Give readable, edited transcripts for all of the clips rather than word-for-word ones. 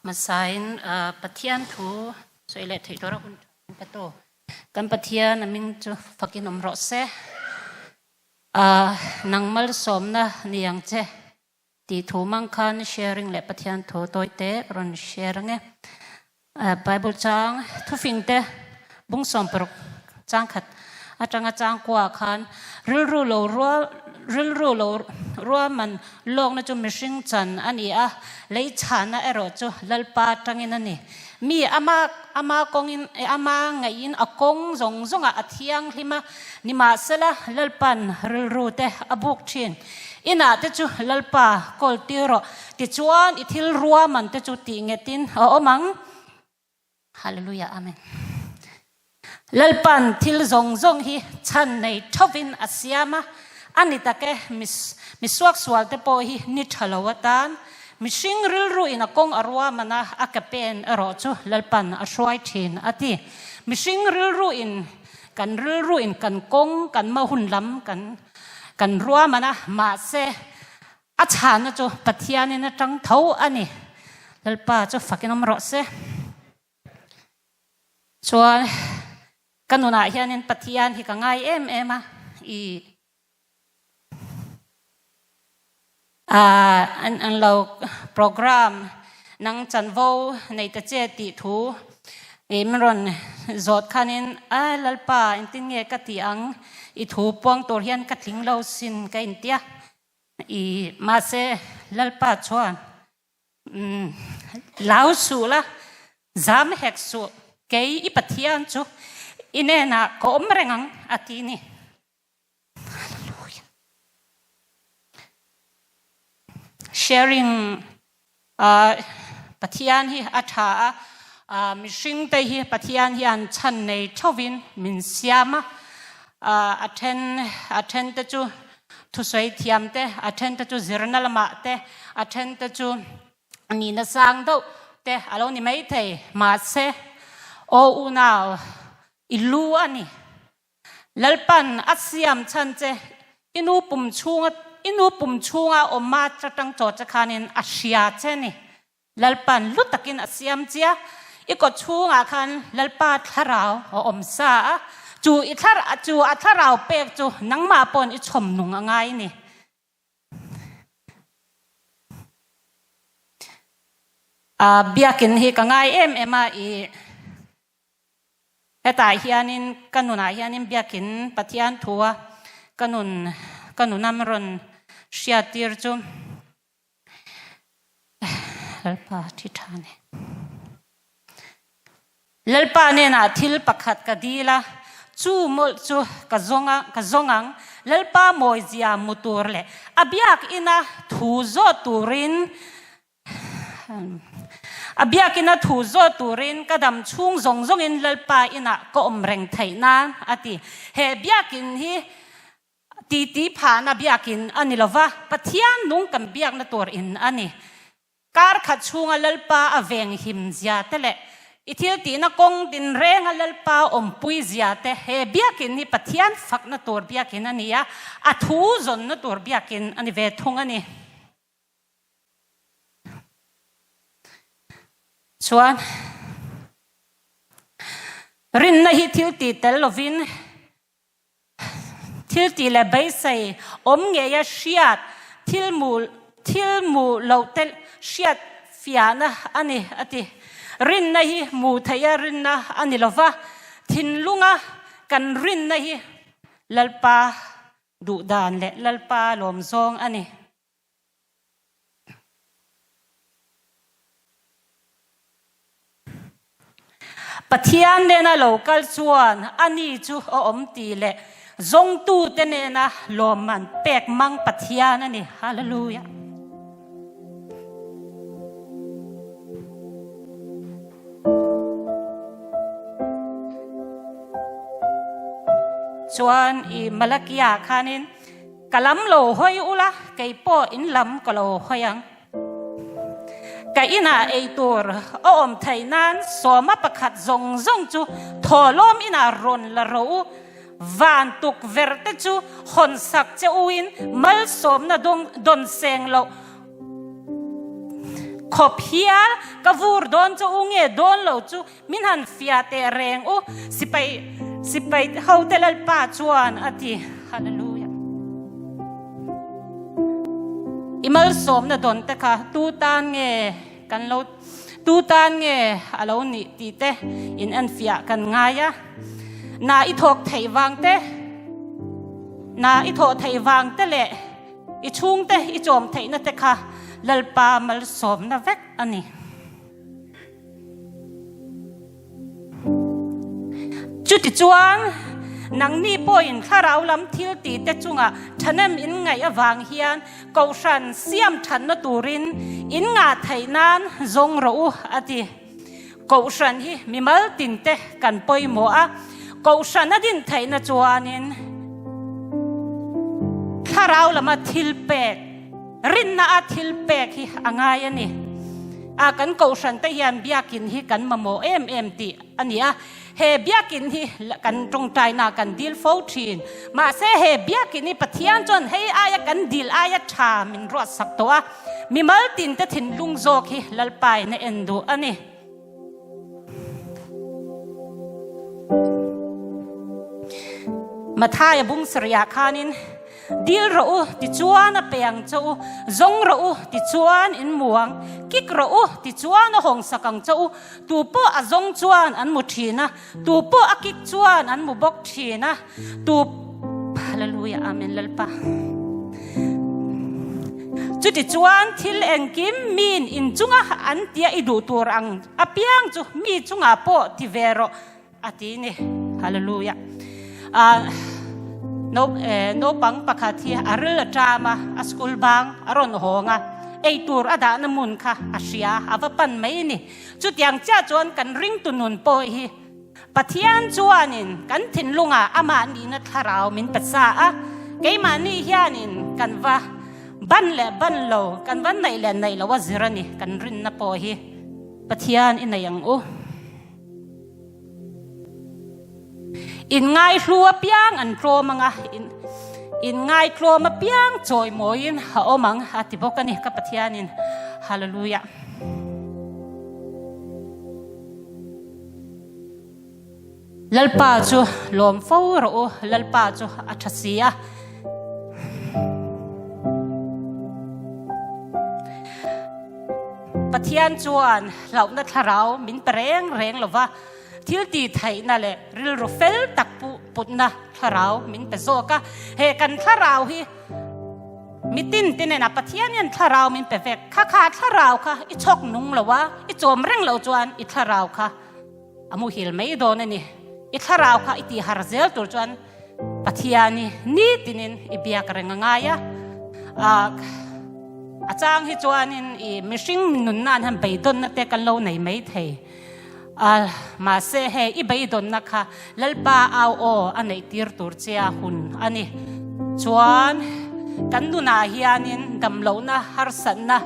Hmasain Pathian thu sawi leh theih tur a hun tha in pe tu. Kan Pathian a ming chu fakin awm rawh se. Nang malsawmna ni ang che tih thu mang khan sharing leh Pathian thu tawi te ka rawn share ang e. Bible chang thufing te bung 60 chang khat atanga chang kuah khan rilru lo rual rilru lo ruahman lawkna chu mihring chan a ni a, lei chhana erawh chu Lalpa atangin a ni. Mi ama ama kawngin ama ngaihin a kawng zawng zawngah a thianghlim a, nimahsela Lalpan rilru te a buk thin. Inah te chu Lalpa kawl tir rawh, tichuan i thil ruahman te chu tih nghetin a awm ang. Hallelujah Amen. Lalpan thil zawng zawng hi chhan nei thovin a siam a, a ni tak e, mi suaksual te pawh hi ni tha lo atan mihring rilru in a kawng a ruahman a, a ke pen erawh chu Lalpan a hruai thin a ti. Mihring rilru in kan rilru in kan kawng kan ma hun lam kan kan ruahman a, mahse A chhana chu Pathianin atang tho a ni. Lalpa chu fakin awm rawh se. Chuan ka nunah hianin Pathian hi ka ngai em em a, i an an lo program nang chanvo nei ta che tih thu i min rawn zawt khanin a Lalpa engtin nge ka tih ang i thu puang tur hian ka tling lo sin ka intia. I mahse Lalpa chuan lau suh la, zam hek suh, kei i Pathian chu i hnenah ka awm reng ang a ti ni. Hallelujah. Sharing Pathian hi a tha a, mihring te hi Pathian hian chhan nei thovin min siam a, a then a then te chu thusawi thiam te, a then te chu zirna lamah te, a then te chu nihna sang deuh te a lo ni mai thei. Mahse, aw unau i lu a ni. Lalpan a siam chhan che i nu pum chhunga i nu pum chhunga awm a atang chaw che khanin a hria che ni. Lalpan lu takin a siam chia i kaw chhungah khan Lalpa thlarau a awm sa a, chu i thlar chu a thlarau pek chu nangmah pawn i chhawm nung a ngai ni. A biakin hi ka ngai em em a i Hetah hianin ka nunah hianin biakin Pathian thua ka nun ka nunam rawn hriattir chu Lalpa thi tha ni. Lalpa hnenah thil pakhat ka dil a, chu mawlh chu ka zawng a, ka zawng ang. Lalpa mawizia mu tur leh a biakina thu zawt turin A biakina thu zawt turin ka dam chhung zawng zawngin Lalpa inah ka awm reng theih nan a ti. He biakin hi titi phahna biakin a ni lova, Pathian nung kan biakna tur in a ni. Kar khat chhunga Lalpa a venghim zia te leh i thil tihna kawng din renga Lalpa awmpui zia te he biakin hi Pathian fakna tur biakin a ni a, a thu zawnna tur biakin a ni ve thung a ni. Chuan rinna hi thil tih tel lovin thil tih leh beisei awm ngeia hriat thil mu thil mu loh te hriat fiahna a ni a ti. Rinna hi hmuh theiha rinna a ni lova, thinlunga kan rinna hi Lalpa duhdan leh Lalpa lawmzawng a ni. Pathian nena lo kal chuan ani chu a awm tih leh zawngtute nena lawmman pek mang Pathian a ni. Hallelujah. Chuan i Malakia khanin Ka lam lo hawi ula, kei pawh in lam ka lo hawi ang. Ka inah ei tur a awm theih nan sawma pakhat zawng zawng chu thawhlawm inah rawn la rawh u. Van tukverh te chu hawn sak che uin malsawmna dawn seng loh. Khawp hial ka vur dawn chu u nge dawn lo chu min han fiah teh reng u, sipai sipai hote Lalpa chuan a ti. Hallelujah. I malsawmna dawn te kha tu tan nge kan lo tu tan nge a lo nih tih te in en fiah kan ngai a. Na i thawk theih vang te, na i thawh theih vang te leh I chhungte i chawm theihna te kha Lalpa malsawmna vek a ni. Chutichuan, nangni pawhin thlarau lam thil tihte chunga thahnem in ngaih avang hian Kohhran siam thatna turin in ngah theih nan zawng rawh u, a ti. Kohhran hi mimal tinte kan pawimawh a, Kohhran a din theihna chuanin thlarau lama thil pek, rinna a thil pek hi a ngai a ni. A kan Kohhran te hian biakin hi kan mamawh em em tih a ni a, he biakin hi kan tawngtaina kan dil fo thin. Mahse he biakin hi Pathian chuan hei aia kan dil aia tha min ruatsak tawh a, Mimal tinte thinlung zawk hi Lalpain a en duh a ni. Mathaia bung sarihah khanin, Dil rawh u, tichuan a pe ang che u, zawng rawh u, tichuan in mu ang, kik rawh u, tichuan a hawngsak ang che u, tu pawh a zawng chuan an mu thin a, tu pawh a kik chuan an mu bawk thin a. Tu Hallelujah Amen Lalpa. Chuti chuan thil engkim min in chunga an tia i duh tur ang apiang chu mi chungah pawh ti ve rawh a ti ni. Hallelujah. Ah no eh, naupang pakhat hi a ril a ṭam a, a school bang a rawn hawng a, ei tur a dahna hmun kha a hria, a va pan mai ni. Chutiang chiah chuan kan ringtu nun pawh hi Pathian chuanin kan thinlungah amah nihna thlarau min pe sa a, keimahni hianin kan va ban leh ban lo, kan va neih leh neih lo a zir a ni, kan rinna pawh hi Pathian i nei ang u. Inngaihlu apiang an tlawm ang a, inngaihtlawm apiang chawimawiin a awm ang a ti bawk a ni ka Pathianin. Hallelujah. Lalpa chu lawm fo rawh u, Lalpa chu a tha si a. Pathian chuan hlauhna thlarau min pe reng reng lo va, thil tih theihna leh rilru fel tak putna thlarau min pe zawk a. He kan thlarau hi Mitin te nena Pathian hian thlarau min pe vek. Kha kha thlarau kha i chhawk nung lo a, i chawm reng lo chuan i thlarau kha a muhil mai dawn a ni. I thlarau kha i tihar zel tur chuan Pathian i nitinin i biak reng a ngai a. A chang hi chuanin i mihring nunna'n hian beidawnna te kan lo nei mai thei. A, mahse hei i beidawnna kha Lalpa au aw a neih tir tur che a hun a ni. Chuan kan nunah hianin damlohna harsatna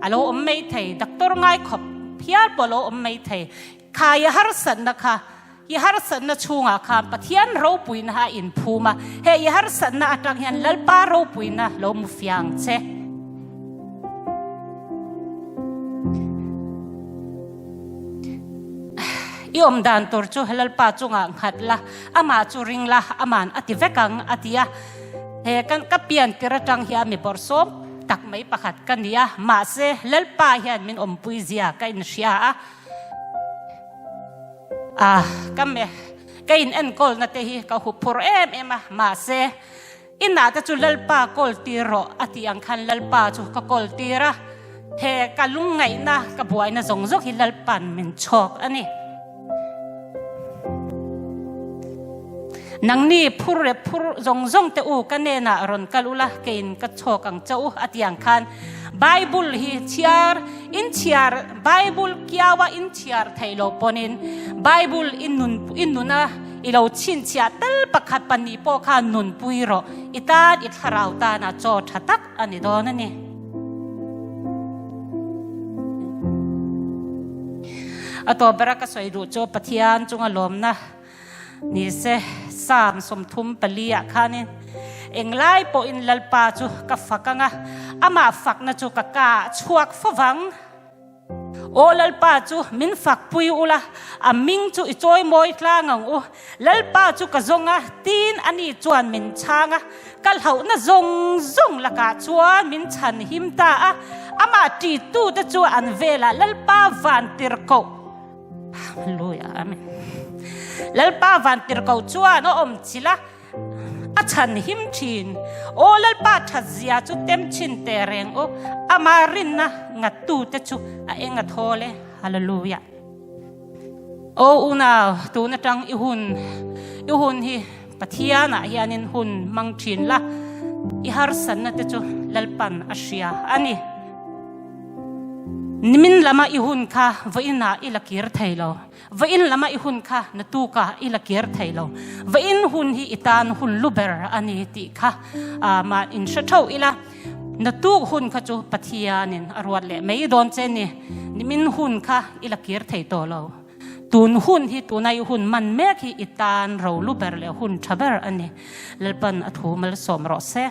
a lo awm mai thei, doctor ngai khawp hial pawh a lo awm mai thei. Kha i harsatna kha, i harsatna chhungah khan Pathian ropuina a inphum a, hei i harsatna atang hian Lalpa ropuina lo mu fiang che. I awm dan tur chu Lalpa chungah nghat la, amah chu ring la, aman a ti vek ang, a ti a. He kan ka pian tir atang hian mi bawrhsawm tak mai pakhat ka ni a, mahse Lalpa hian min awmpui zia ka inhria a. Ah, ka me ka in enkawlna te hi ka huphur em em a, mahse Inah te chu Lalpa kawl tir rawh a tih ang khan Lalpa chu ka kawl tir a, he ka lungngaihna ka buaina zawng zawng hi Lalpa'n min chhawk a ni. Nangni phur leh phur zawng zawng te u ka nenah rawn kal ula keiin ka chhawk ang che u a tih ang khan Bible hi chhiar in chhiar Bible kiaua in chhiar theih loh pawnin Bible in nun in nuna I lo chhinchhiah tal pakhat pahnih pawh kha nunpui rawh, i tan i thlarau tana chaw tha tak a ni dawn a ni. A tawp bera ka sawi duh chu Pathian chunga lawmna ni se, Psalm 34 ah khanin, Englai pawhin Lalpa chu ka fak ang a, amah fakna chu ka ka ah chhuak fo vang. Aw Lalpa chu min fakpui ula, a hming chu i chawimawi tlang ang u. Lalpa chu ka zawng a, tiin ani chuan min chhang a, ka hlauhna zawng zawng lakah chuan min chhan him ta a, amah ṭihtute chu an velah Lalpa vantirhkoh, Hallelujah, Amen. Lalpa vantirhkoh chuan a awm chilh a, a chhan him ṭhin. Aw Lalpa ṭhatzia chu tem chhin teh reng u, amah rinna ngattute chu a eng a thawl e. Hallelujah. Aw unau, tun atang i hun, i hun hi Pathianah hianin hun hmang thin la, i harsanna te chu Lalpan a hria a ni. Nimin lama i hun kha vawiinah i la kir thei lo, vawiin lama i hun kha natukah i la kir thei lo, vawiin hun hi i tan hun lu ber a ni tih kha mah in hre theuh ila. Natuk hun kha chu Pathianin a ruat leh mai dawn che ni. Nimin hun kha i la kir thei tawh lo. Tun hun hi tuna i hun man mek hi i tan ro lu ber leh hun tha ber a ni. Lalpan a thu malsawm rawh se.